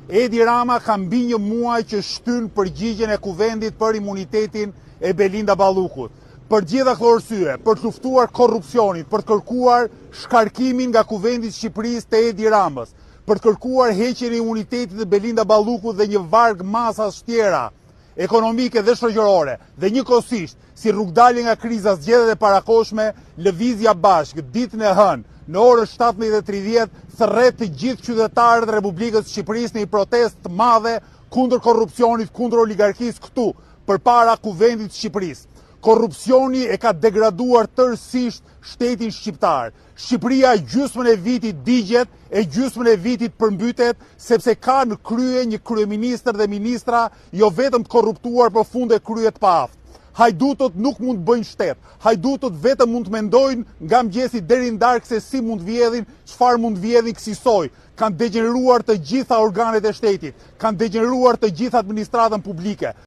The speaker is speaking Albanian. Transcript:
Edi Rama ka mbi një muaj që shtyn përgjigjen e Kuvendit për imunitetin e Belinda Ballukut. Për të gjitha këto arsye, për të luftuar korrupsionin, për të kërkuar shkarkimin nga Kuvendi i Shqipërisë të Edi Ramës, për të kërkuar heqjen e imunitetit të Belinda Ballukut dhe një varg masash tjera ekonomike dhe shoqërore dhe njëkohësisht si rrugëdalje nga kriza zgjedhjet e parakohshme, Lëvizja Bashkë ditën e hënë në orën 17:30 thërret të gjithë qytetarët e Republikës së Shqipërisë në një protestë të madhe kundër korrupsionit, kundër oligarkisë këtu përpara Kuvendit të Shqipërisë. Korrupsioni e ka degraduar tërësisht shtetin shqiptar. Shqipëria gjysmën e vitit digjet e gjysmën e vitit përmbytet sepse ka në krye një kryeministër dhe ministra jo vetëm të korruptuar por fund e krye të paaftë. Hajdutët nuk mund të bëjnë shtet. Hajdutët vetëm mund të mendojnë nga mëngjesi deri në darkë se si mund të vjedhin, çfarë mund të vjedhin kësisoj. Kanë degjeneruar të gjitha organet e shtetit, kanë degjeneruar të gjithë administratën publike.